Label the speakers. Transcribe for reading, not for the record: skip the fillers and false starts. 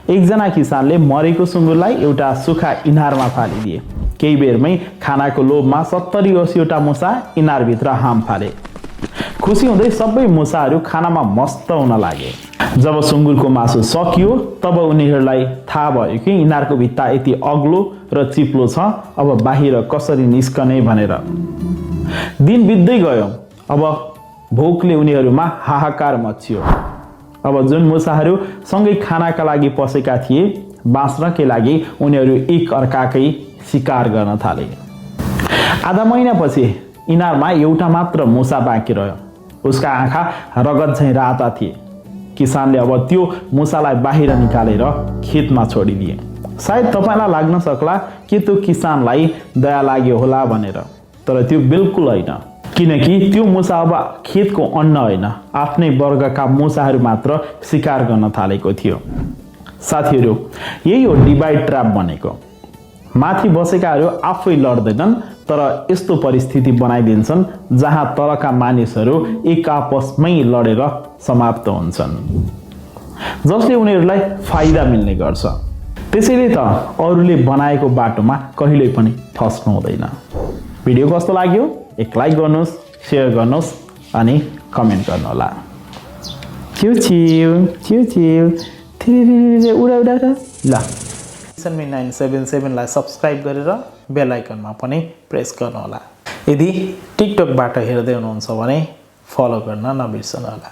Speaker 1: एकजना किसानले मरेको सुँगुरलाई एउटा सुखा इनारमा फालिदिए। केही बेरमै खानाको लोभमा 70-80 वटा मुसा इनारभित्र हाम फाले। खुसी हुँदै सबै मुसाहरू खानामा मस्त हुन लागे। जब सुँगुरको मासु सकियो तब उनीहरूलाई थाहा भयो कि इनारको भित्ता यति अग्लो र चिप्लो छ, अब बाहिर कसरी निस्कने भनेर। दिन बित्दै गयो। अब भोकले उनीहरूमा हाहाकार मच्चियो। अब जुन मुसाहरू सँगै खानाका लागि पसेका थिए, बाँच्नकै लागि उनीहरू एक अर्काकै शिकार गर्न थाले। आधा महिनापछि इनारमा एउटा मात्र मुसा बाँकी रह्यो। उसका आँखा रगत झैँ राता थिए। किसानले अब त्यो मुसालाई बाहिर निकालेर खेतमा छोडिदिए। सायद तपाईँलाई लाग्न सक्ला कि त्यो किसानलाई दया लाग्यो होला भनेर, तर त्यो बिल्कुल होइन। किनकि त्यो मुसा अब खेतको अन्न होइन, आफ्नै वर्गका मुसाहरू मात्र शिकार गर्न थालेको थियो। साथीहरू, यही हो डिभाइड ट्र्याप भनेको। माथि बसेकाहरू आफै लड्दैनन्, तर यस्तो परिस्थिति बनाइदिन्छन् जहाँ तलका मानिसहरू एक आपसमै लडेर समाप्त हुन्छन्, जसले उनीहरूलाई फाइदा मिल्ने गर्छ। त्यसैले त अरूले बनाएको बाटोमा कहिल्यै पनि फस्नु हुँदैन। भिडियो कस्तो लाग्यो? एक लाइक गर्नुहोस्, सेयर गर्नुहोस् अनि कमेन्ट गर्नुहोला। चिउ चिउ चिउ चिउ थिरि उडा उडा ल। किसानमी 977 लाई सब्स्क्राइब गरेर बेल आइकनमा पनि प्रेस गर्नुहोला। यदि टिकटकबाट हेर्दै हुनुहुन्छ भने फलो गर्न नबिर्सनुहोला।